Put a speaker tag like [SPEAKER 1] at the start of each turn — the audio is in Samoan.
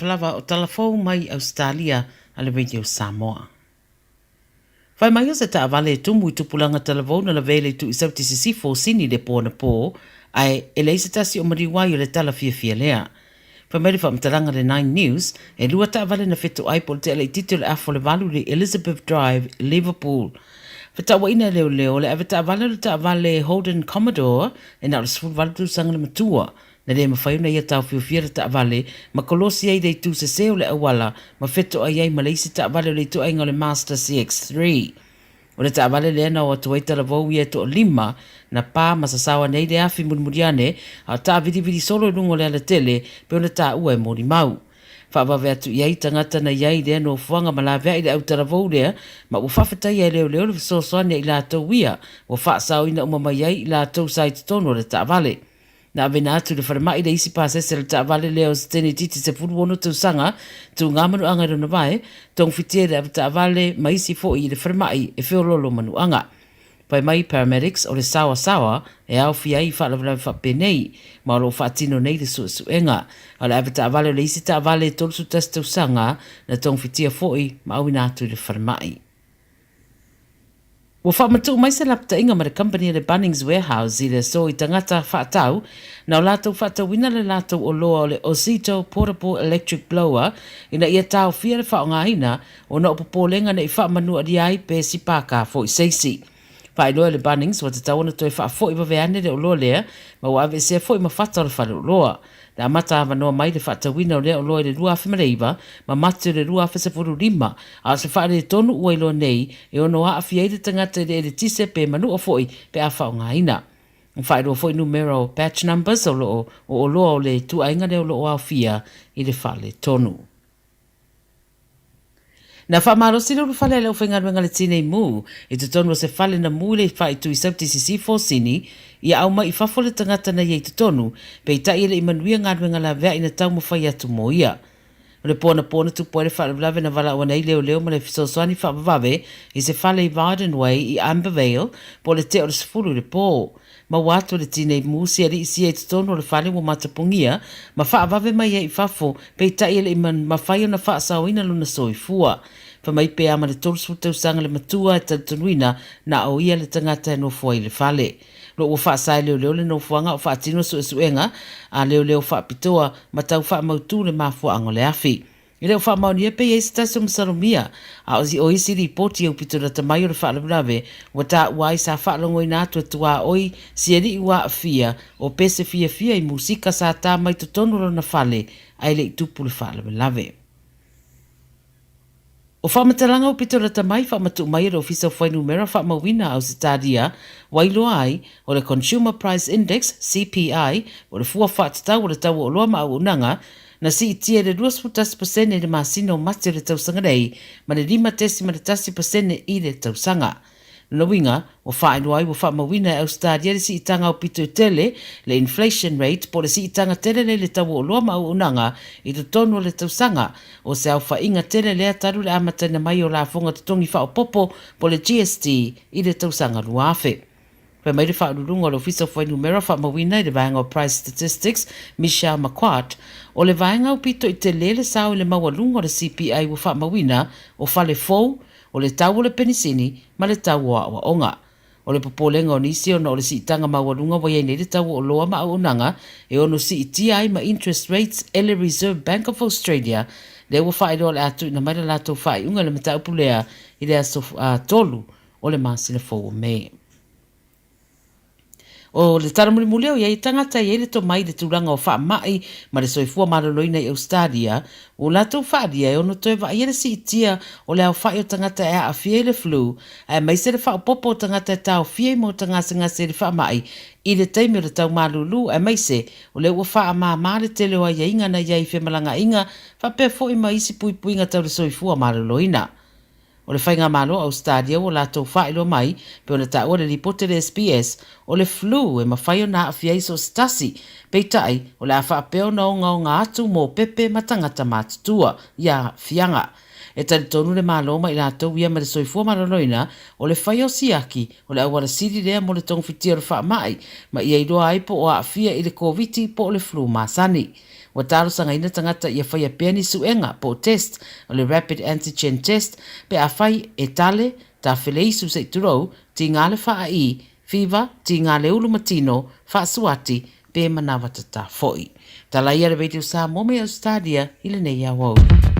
[SPEAKER 1] Talofa lava o tala fou mai Ausetalia a le Radio Samoa. Fai mai o se taavale e tumu i tupulaga talavou na lavea i le itu i Sauti Sisifo o Sini i le po anapo, ae e leai se tasi o maliu ai o le tala fiafia lea. Fai mai le faamatalaga a le Nine News, e lua taavale na fetoai po o le tea laitiiti o le afa o le valu i le Elizabeth Drive, Liverpool. Fetauaiina e leoleo, o le avetaavale o le taavale Holden Commodore e na o le 18 tausaga le matua, Na le mafai ona ia taofiofia le taavale ma kolosi ai le itu sese o le auala ma fetoai ai ma le isi taavale o le ituaiga o le Mazda CX-3. O le taavale lea na o atu ai talavou ia e toalima na pa ma sasao ane ai le afi mulimuli ane a o taavilivili solo i luga o le alatele pei ona taua e molimau. Faavave atu i ai tagata na i ai i lea nofoaga ma laveai le au talavou lea ma ua faafetaia e leoleo le fesoasoani a i latou ia ua faasaoina uma mai ai i latou sa i totonu o le taavale. Na aveina atu i le falemai le isi pasese o le taavale lea o se teine itiiti 16 tausaga, tugā manuaga i lona vae, togofitia i le avetaavale ma isi foi i le falemai e feoloolo manuaga. Fai mai paramedics o le saoasaoa e aofia ai i faalavelave faapenei ma o lo o faatino nei le suesuega. A o le avetaavale o le isi taavale e 31 tausaga na togofitia foi ma auina atu i le falemai. Ua faamatuu mai se lapataiga ma le kamupani a le Bunnings Warehouse i le aso i tagata faatau na o latou faatauina le latou oloa o le Ozito Portable Electric Blower ina ia taofia le faaaogaina ona o popolega ne i faamanualia ai pe sipaka foi se isi. Faailoa e le Bunnings ua tatau ona toe faafoi vave ane le oloa lea ma ua aveesea foi ma fata o le faleoloa. Na amata avanoa mai le faatauina o lea oloa i le 2009 ma Mati o le 2015, a o se faaletonu ua iloa nei e ono aafia ai le tagata i le eletise pe manua foi pe a faaaogaina. Ua faailoa foi numera o batch numbers o lo o oloa o le ituaiga lea o lo o aofia i le faaletonu. Na faamalosi le ulufale a le aufaigaluega a le Tinei Mu i totonu o se fale na mu i le faaitu i Sauti Sisifo, Sini, ia au mai i fafo le tagata na ia i totonu, peitai e le i manuia galuega laveai na taumafai atu mo ia. O le po anapo na tupu ai le faalavelave na valaau ane ai leoleo ma le fesoasoani faavavave i se fale i Varden Way i Ambervale po o le tea o le 10 i le po. Maua atu e le tinei mu se alii sia i totonu o le fale ua matapogia ma faavave mai ai i fafo, peitai e le i mafai ona faasaoina lona soifua. Fai mai pe a ma le 30 tausaga le matua e talitonuina na o ia le tagata e nofo ai i le fale. Lo ua faasaeleoleo le nofoaga o faatino suesuega a leoleo faapitoa ma tau faamautu le mafuaaga o le afi. E le o faamaonia pe i ai se tasi o masalomia, a o isi lipoti e upito lata mai o le faalavelave ua taua ai sa faalogoina atu e tuaoi si alii ua aafia o pese fiafia i musika sa ta mai totonu o lona fale ae le i tupu le faalavelave. O faamatalaga upito lata mai faamatuu mai e le Ofisa o Fuainumera Faamauina a Ausetalia ua iloa ai o le Consumer Price Index, CPI, o le fua faatatau o le tau o oloa ma auaunaga, na siitia i le 21% i le masina o Mati o le tausaga nei ma le 5.1% i le tausaga. Lona uiga, ua faailoa ai ua faamauina e Ausetalia le siitaga aupito tele, le inflation rate, po o le siitaga tele lea i le tau o oloa ma auaunaga i totonu o le tausaga. O se aofaiga tele lea talu le amataina mai o lafoga totogi faaopoopo po o le GST i le tausaga 2000. Fai mai le Faauluuluga o le Ofisa o Fuainumera Faamauina i le Vaega o Price Statistics, Michelle McQuart, o le vaega aupito i tele le sao i le maualuga o le CPI ua faamauina, o fale fou, o le tau o le penisini ma le tau o aoaoga. O le popolega o nisi ona o le siitaga maualuga ua i ai nei le tau o oloa ma auaunaga e ono siitia ai ma interest rates e le Reserve Bank of Australia lea ua faailoa o le a tuuina mai le latou faaiuga i le mataupu lea i le aso 3 o le masina fou o Me. O le tala mulimuli o i ai tagata e i ai le tomai i le tulaga o faamai ma le soifua maloloina i Ausetalia, ua latou faaalia e ono toe vaaia le siitia o le aofai o tagata e aafia i le flu, aemaise le faaopoopo o tagata e taofia i maota gasegase i le faamai i le taimi o le tau malulu, aemaise o lea ua faamama le tele o aiaiga na i ai i femalagaaiga faapea foi ma isi puipuiga tau le soifua maloloina. O le Faigamalo o Ausetalia ua latou faailoa mai, pei ona taua le lipoti a le SBS, o le flu e mafai ona aafia ai so o se tasi, peitai, o le a faapea ona ogaoga atu mo pepe ma tagata matutua i aafiaga. E talitonu le Malo ma i latou ia ma le soifua maloloina, o le fai o siaki, o le auala sili lea mo le togafitia o le faamai, ma ia iloa ai po o aafia i le Koviti po o le flu masani. Ua talosagaina tagata ia faia pea ni suega po o test, o le rapid antigen test, pe afai e tale, tafeleisu se i tulou, tiga le faaii, fiva, tiga le ulu ma tino, faasuati, pe manawa tatā foi. Tala ia le Radio Samoa mai Ausetalia i lenei aoauli.